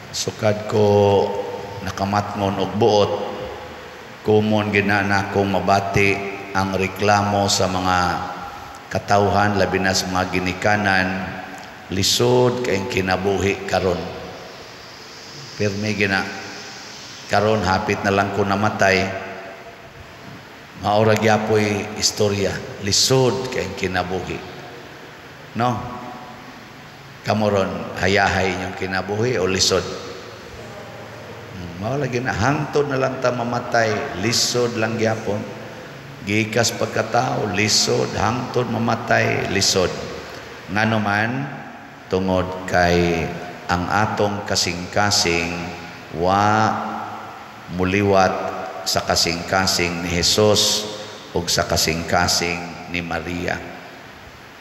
Sukad ko nakamatngon og buot, common gyud na nakong mabati ang reklamo sa mga katawhan, labi na sa mga ginikanan, lisod kay kinabuhi karon. Pirmi gina karon, hapit na lang ko namatay, mao ra gyapoy istorya, lisod kay kinabuhi. No? Kamo ron, hayahay inyong kinabuhi o lisod? Mao lagi na hangtod na lang ta mamatay, lisod lang gyapon. Gikas pagkatao, lisod, hangtod mamatay, lisod. Ngano man, tungod kay ang atong kasing-kasing wa muliwat sa kasing-kasing ni Jesus ug sa kasing-kasing ni Maria.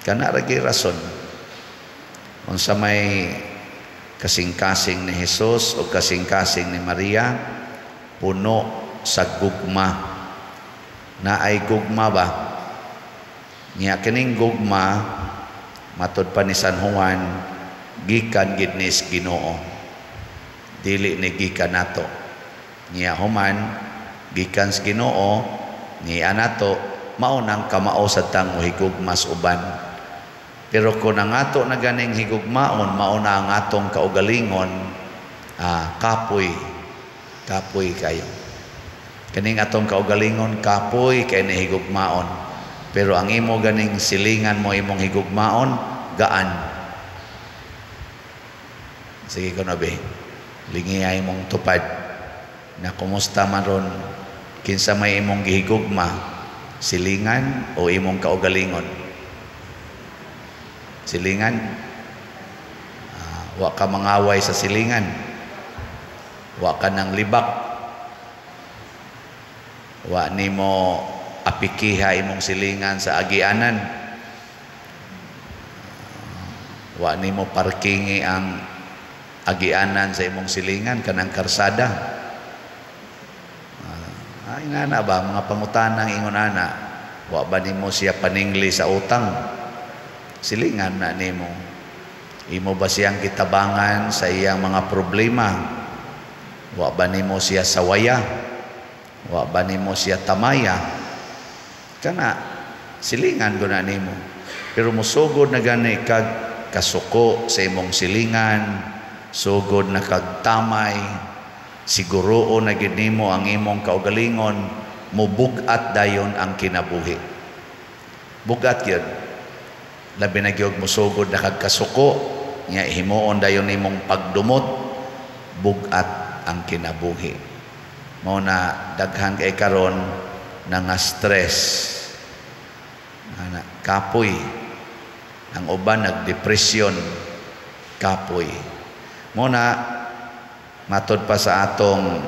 Kana ra gyud rason. Unsa may kasing-kasing ni Jesus o kasing-kasing ni Maria? Puno sa gugma. Naay gugma ba? Nya kining gugma, matod pa ni San Juan, gikan gid ni sa Ginoo. Dili ni gikan nato. Nya human gikan sa Ginoo niya nato, mao nang kamao sad tang mohigugma sa uban. Pero kung ang ato na ganing higugmaon mao na ang atong kaugalingon, kapoy. Kapoy kayo. Kaning atong kaugalingon, kapoy kay ni higugmaon. Pero ang imo ganing silingan mo imong higugmaon, gaan. Sige ko na be. Lingiyay mong tupad. Na kumusta man ron, kinsa may imong gihigugma, silingan o imong kaugalingon? Silingan? Wa ka mangaway sa silingan. Wa ka nang libak. Wa nimo apikiha imong silingan sa agianan. Wa nimo parkingi ang agianan sa imong silingan kanang karsada. Ingana ba mga pangutanang ingon ana, wa ba nimo siya paningli sa utang? Silingan na nimo. Imo ba siyang gitabangan sa iyang mga problema? Wa ba nimo siya sawaya? Wa ba nimo siya tamaya? Kana silingan ko na nimo. Pero musugod na gani kag kasuko sa imong silingan, sugod na kag tamay, siguroon na gid nimo ang imong kaugalingon, mubug-at dayon ang kinabuhi. Bugat gyud. Labi na gyud musugod na kag kasuko, nya himuon dayon nimong pagdumot, bugat ang kinabuhi. Mao na daghan kay karon na nga stress. Ana, kapoy. Ang uban nagdepresyon, kapoy. Mao na matod pa sa atong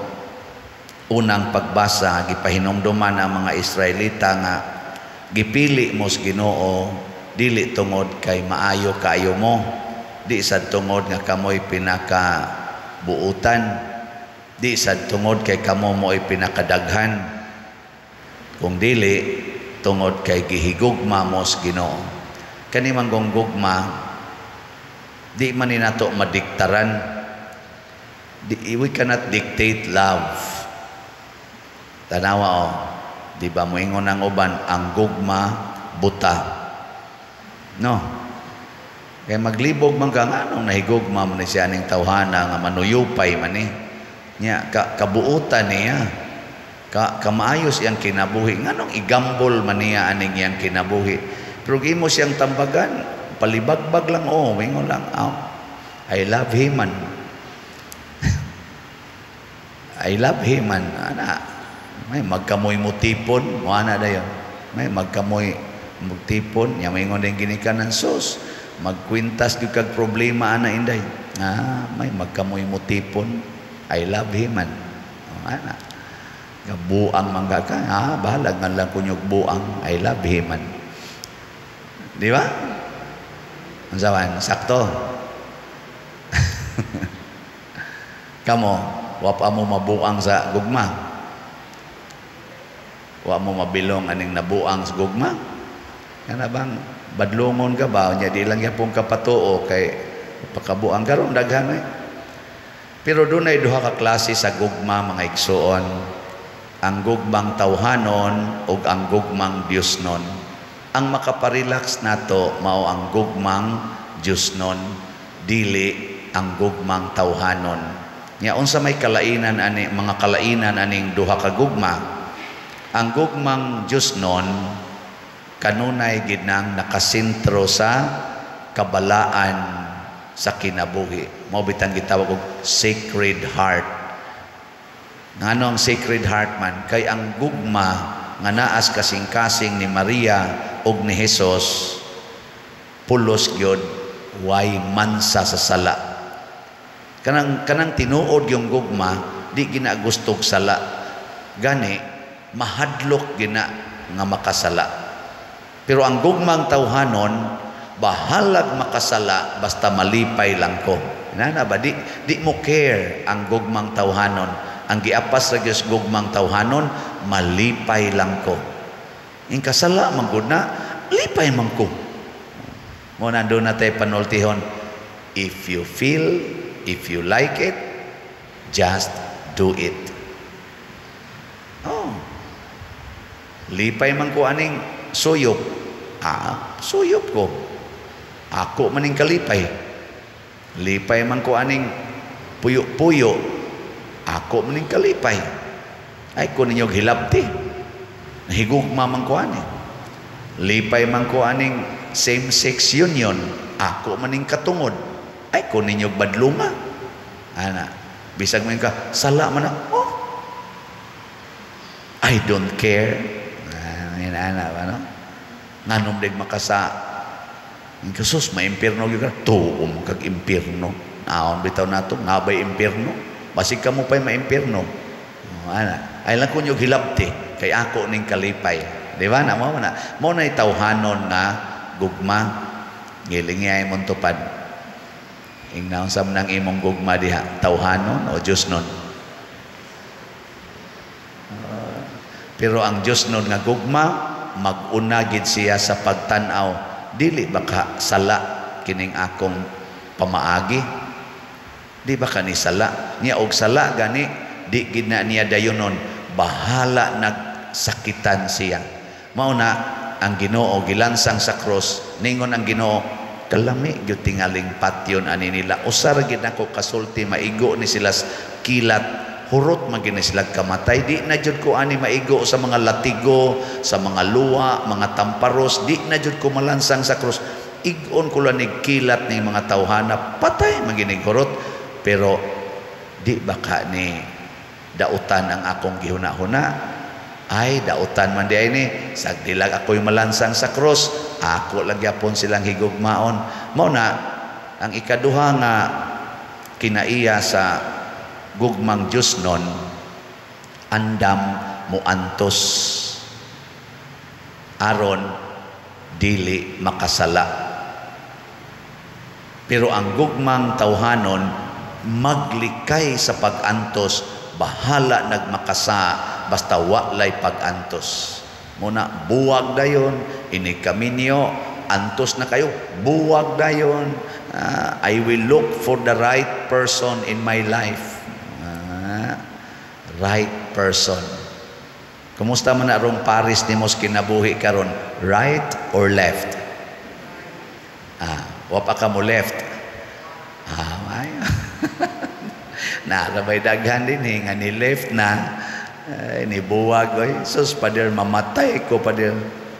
unang pagbasa, gipahinumduman ang mga Israelita nga gipili mo sa Ginoo dili tungod kay maayo kaayo mo, di sad tungod nga kamoy pinakabuutan, di sad tungod kay kamo mo'y pinakadaghan, kung dili tungod kay gihigugma mo sa Ginoo. Kani man gugma, di man ni nato madiktaran. We cannot dictate love. Tanawa o, di ba moingon ang uban, ang gugma buta. No. Kaya maglibog man ka, nganong nahigugma man ni siya aning tawhana nga manuyupay man ni. Nya kabuutan niya. Kamaayos iyang kinabuhi. Nganong igambol man niya aning iyang kinabuhi. Pero imo siyang tambagan, palibagbag lang oh, mingon lang, oh, I love him man. I love him man. Ana, may magkamoy mo tipon, mo ana dayon. May magkamoy magtipon, nya maingon din ginikanan sus, magkwintas gyud kag problema ana inday. May magkamoy mo tipon. I love him man. Oh, ana. Buang mangga ka, bahalag man lang kunyog buang. I love him man. Di ba? Unsa man, sakto. Kamo, wa pa mo mabuang sa gugma. Wa mo mabilong aning nabuang sa gugma. Kana bang badlongon ka ba nya di lang gyapon ka patuo kay pakabuang karon daghan eh. Pero dunay duha ka klase sa gugma, mga igsuon: ang gugmang tawhanon ug ang gugmang Diosnon. Ang makaparelax nato mao ang gugmang Diosnon, dili ang gugmang tawhanon. Nya unsa may kalainan ani, mga kalainan aning duha ka gugma? Ang gugmang Diosnon kanunay gid nang nakasentro sa kabalaan sa kinabuhi. Mao bitang gitawag og Sacred Heart. Ngano ang Sacred Heart man? Kay ang gugma nga naas kasing-kasing ni Maria ug ni Jesus, pulos gyud, way mansa sa sala. Kanang tinuod yung gugma, di ginagustog sala. Gani mahadlok gina nga makasala. Pero ang gugmang tawhanon, bahalag makasala basta malipay lang ko. Nana ba, di mo care ang gugmang tawhanon. Ang giapas ra gyud gugmang tawhanon, malipay lang ko. In kasala man gud na, lipay man ko. Mo na doon na tayo panultihon. If you feel, if you like it, just do it. Oh. Lipay man ko aning suyop. Ah, suyop ko. Ako maning kalipay. Lipay man ko aning puyo-puyo. Ako maning kalipay. Ay ko ninyo hilabti. Nahigugma man ko ani. Lipay man ko aning same-sex union. Ako maning katungod. Ay ko ninyo badlunga. Ana, bisag man ka, sala man na, oh. I don't care. Ah, ana, ano? Nganom dig makasa. Jesus, maimpirno gyud ka. Tuom kag impirno. Naon bitaw nato, nabay impirno. Basig kamo pa'y maimpirno. Oh, ana. Ay lang kunyo hilabti kay ako ning kalipay. Di ba? Na mo na. Mo na tawhanon nga gugma. Gilingay mong tupad. Ingnaon sa nang imong gugma diha, tawhanon o Diosnon? Pero ang Diosnon nga gugma, mag-una gid siya sa pagtan-aw, dili ba ka sala kining akong pamaagi? Di ba ka ni sala? Niya og sala gani, di gid na niya dayonon, bahala nagsakitan siya. Mao na ang Ginoo gilansang sa cross, ningon ang Ginoo, kalami gyud tingaling patyon ani nila. Usa ra gid nako kasulti, maigo ni sila kilat, hurot man gini sila kamatay. Di na jud ko ani maigo sa mga latigo, sa mga luwa, mga tamparos, di na jud ko malansang sa cross. Igon ko lang kilat ni mga tawhana, patay man gini hurot. Pero di ba ka ni dautan ang akong gihuna-huna? Ay, dautan man di ay ni, sagdilag ako'y malansang sa cross, ako lang gyapon silang higugmaon. Mao na ang ikaduha nga kinaiya sa gugmang Diosnon, andam muantos aron dili makasala. Pero ang gugmang tawhanon, maglikay sa pag-antos, bahala nagmakasa basta walay pag-antos. Muna buwag dayon ini kaminyo, antos na kayo, buwag dayon. I will look for the right person in my life. Right person. Kumusta man arong pares nimo sa kinabuhi karon? Right or left? Ah, wa pa ka mo left. Ah, ay. Narabay daghan din eh, nga ni left na, ay, ni buwag, oy, sus, pader, mamatay ko, pader,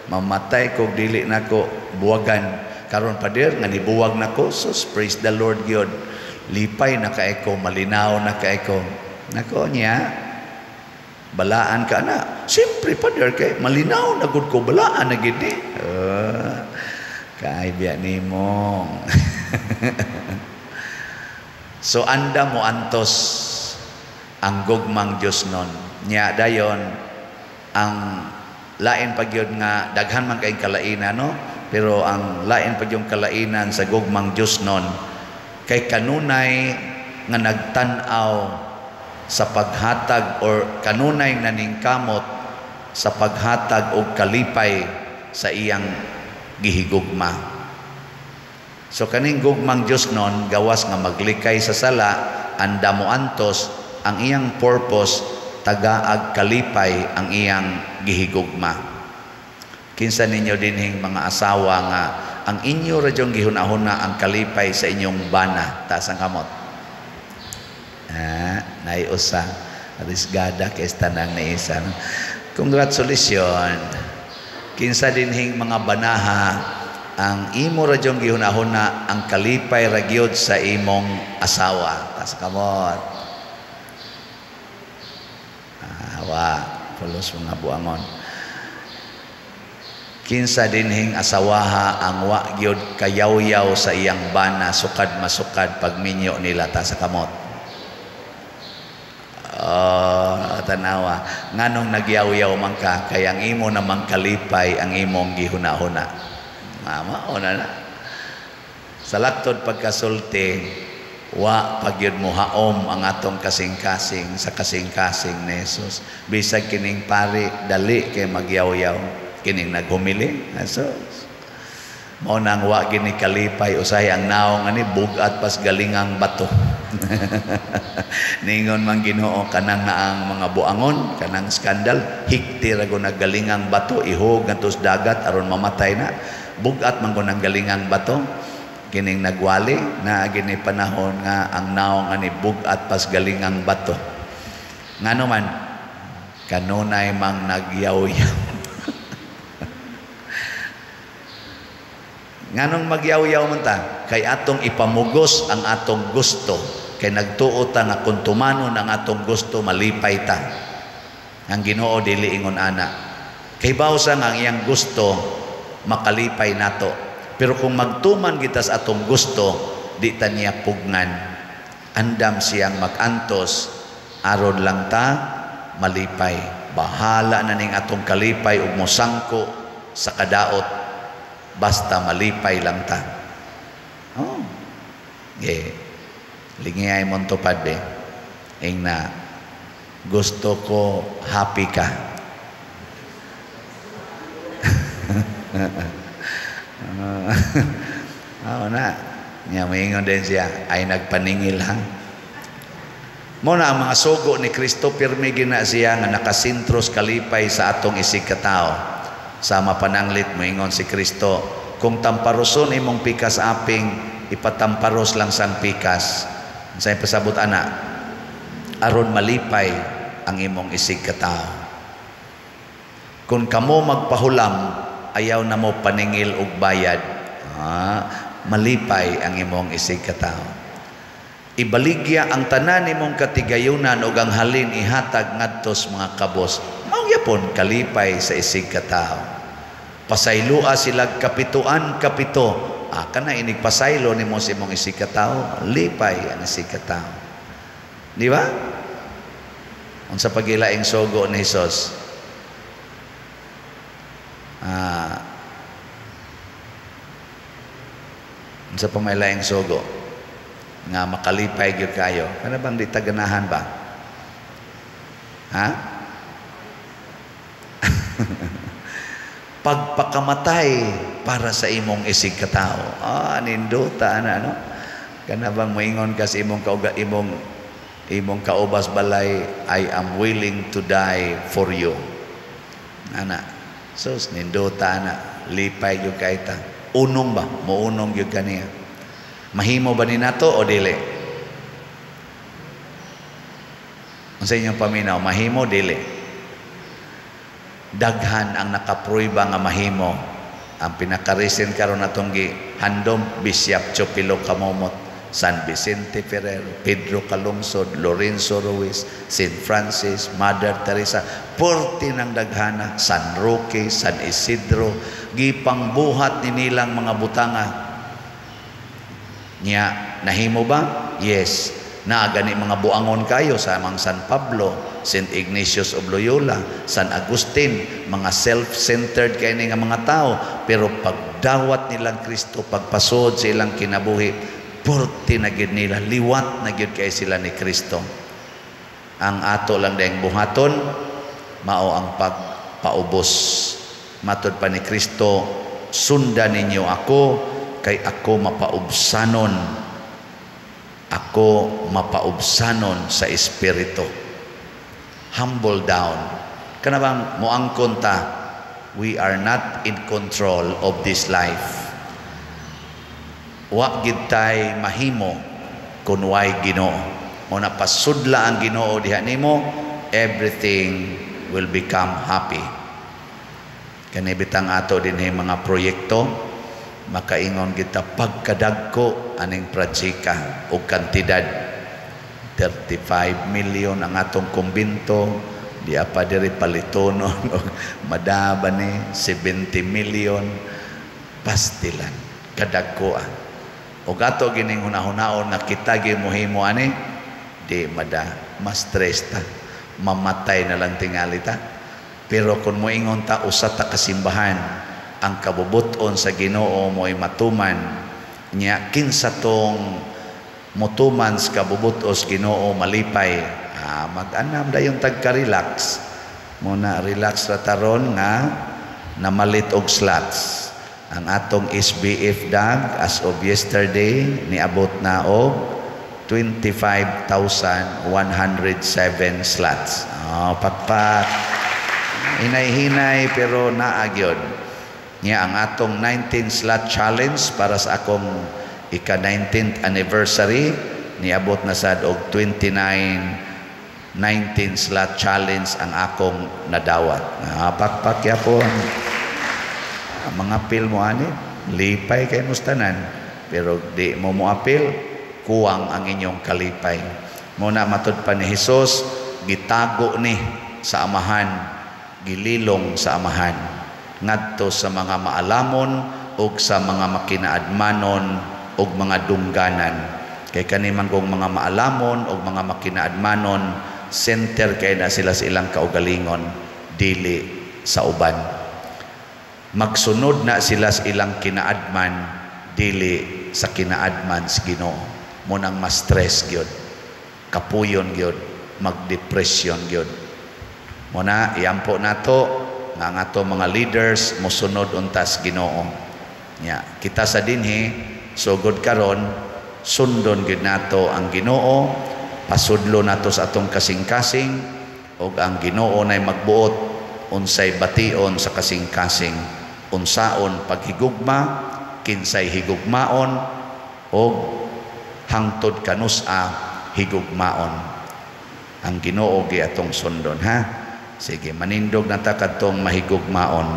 mamatay ko, dili na ko buwagan. Karon, pader, nga nibuwag na ko, sus, praise the Lord gyud. Lipay na kay ko, malinaw na kay ko. Nako niya, balaan ka na. Siyempre, pader, kay malinaw na gud ko, balaan na gid ni. Kay biya nimo. So anda mo antos ang gugmang Diosnon. Nya dayon ang lain pa gyud nga daghan man kay kalainan, no? Pero ang lain pa gyud kalainan sa gugmang Diosnon kay kanunay nga nagtan-aw sa paghatag or kanunay naningkamot sa paghatag og kalipay sa iyang gihigugma. So kaning gugmang Diosnon, gawas nga maglikay sa sala, Andam mo antos, ang iyang purpose tagaag kalipay ang iyang gihigugma. Kinsa ninyo dinhing mga asawa nga ang inyo ra jung gihuna-huna ang kalipay sa inyong bana? Taas ang kamot. Ah, naiusa. Risgada kay tanang niisa. No? Congratulations. Kinsa dinhing mga banaha ang imo ra jung gihuna-huna ang kalipay ra gyud sa imong asawa? Taas kamot. Ah, wa pulos mga buangon. Kinsa dinhing asawaha ang wa gyud kayawyaw sa iyang bana sukad masukad pagminyo nila? Taas kamot. Oh, tanawa. Nganong nagyaw-yaw man ka? Kay ang imo namang kalipay ang imong gihuna-huna. Mama, na na. Sa laktod pagkasulti, wa pagyud mo haom ang atong kasing-kasing sa kasing-kasing ni Jesus. Bisag kining pari, dali kay magyaw-yaw. Kining naghumili, Jesus. Mao nang wa gini kalipay usahay ang naong ani bugat pas galingang bato. Ningon man Ginoo kanang ang mga buangon, kanang skandal, hikti ra go naggalingang bato ihog ngadto sa dagat aron mamatay na. Bugat man go nang galingang bato. Kining nagwali na gini panahon nga ang naong ani bugat pas galingang bato. Ngano man kanunay mang nagyaw-yaw. Nganong magyaw-yaw man ta? Kay atong ipamugos ang atong gusto. Kay nagtuo ta nga kung tumanon ang atong gusto, malipay ta. Ang Ginoo dili ingon ana. Kay bawsa nga ang iyang gusto, makalipay nato. Pero kung magtuman kita sa atong gusto, di ta niya pugnan. Andam siyang magantos, aron lang ta malipay. Bahala na ning atong kalipay ug mosangko sa kadaot. Basta malipay lang ta. Oh. Yeah. Lingiyay mong tupad eh. Ing na, gusto ko happy ka. Oo na. Nga, maingon din siya, ay nagpaningil ha. Muna ang mga sugo ni Kristo, pirmi gina siya nga nakasintros kalipay sa atong isig katao. Sama pananglit, moingon si Kristo, kung tamparoson imong pikas aping, ipatamparos lang sang pikas. Sa pasabot ana, aron malipay ang imong isig katao. Kung kamo magpahulam, ayaw na mo paningil og bayad. Ah, malipay ang imong isig katao. Ibaligya ang tanan nimong katigayunan ug ang halin ihatag ngadto sa mga kabos. Mao gyapon kalipay sa isig katao. Pasaylua sila kapituan kapito. Ah, kana inig pasaylo nimo sa imong isig katao, lipay ang isig katao. Di ba? Unsa pagilaing sugo ni Hesus? Ah, unsa pa may laing sugo nga makalipay gyud kayo? Kana bang di ta ganahan ba? Ha? Pagpakamatay para sa imong isig katao. Ah, nindota ana no. Kana bang moingon ka sa imong kauga imong imong kaubas balay, I am willing to die for you. Ana. Sus, nindota ana, lipay gyud kay ta. Unong ba? Mounong gyud kaniya. Mahimo ba ni nato o dili? Unsa inyong paminaw, mahimo dili? Daghan ang nakapruiba nga mahimo. Ang pinaka-recent karon natong gihandom, Bishop Chopilo Camomot, San Vicente Ferrer, Pedro Calungsod, Lorenzo Ruiz, St. Francis, Mother Teresa, purti ng daghana, San Roque, San Isidro, gipangbuhat ni nilang mga butanga. Nya, nahimo ba? Yes. Naa gani mga buangon kayo sa mga San Pablo, St. Ignatius of Loyola, San Agustin, mga self-centered kay nga mga tao, pero pagdawat nilang Kristo, pagpasod sa ilang kinabuhi, purti na gyud nila, liwat na gyud kay sila ni Kristo. Ang ato lang dayang buhaton mao ang pagpaubos. Matod pa ni Kristo, sundan ninyo ako kay ako mapaubsanon. Ako Ako mapaubsanon sa espiritu. Humble down. Kana bang moangkon ta, we are not in control of this life. Wa gid tay mahimo kun way Ginoo. Mo na pasudla ang Ginoo diha nimo, everything will become happy. Kani bitang ato dinhi mga proyekto, makaingon kita pagkadagko aning projeka og kantidad, 35 million ang atong kumbinto, di pa diri palitonon og madaba ni 70 million, pastilan kadagko ah. Og ato gining hunahunaon nga kita gyud mohimo ani, di mada, mas stress ta, mamatay na lang tingali ta. Pero kung moingon ta, usa ta kasimbahan, ang kabubuton sa Ginoo mo'y matuman nya, kinsa tong motuman sa kabubutos Ginoo malipay, ah, mag-anam dayon tagka-relax mo na. Relax ra taron nga namalit og slots ang atong SBF dag. As of yesterday, niabot na og 25,107 slots. Oh, pakpak. Hinay-hinay pero naa gyud. Nya ang atong 19 slot challenge para sa akong ika-19th anniversary, niabot na sad og 29 19 slot challenge ang akong nadawat. Ah, pakpak yapon. Ah, mga apil mo ani, lipay kay mustanan. Pero di mo mo apil, kuwang ang inyong kalipay. Muna matud pa ni Hesus, gitago ni sa Amahan, gililong sa Amahan ngadto sa mga maalamon ug sa mga makinaadmanon ug mga dungganan. Kay kani man kung mga maalamon ug mga makinaadmanon, center kay na sila sa ilang kaugalingon, dili sa uban. Magsunod na sila sa ilang kinaadman, dili sa kinaadman sa Ginoo. Mo nang mas stress gyud, kapuyon gyud, magdepression gyud. Mo na iampo nato nga ang ato mga leaders mosunod untas Ginoo. Nya kita sa dinhi sugod karon, sundon gyud nato ang Ginoo, pasudlo nato sa atong kasing-kasing, ug ang Ginoo nay magbuot unsay bation sa kasing-kasing, unsaon paghigugma, kinsay higugmaon, og hangtod kanus-a higugmaon. Ang Ginoo gi atong sundon, ha. Sige, manindog na ta kadtong mahigugmaon.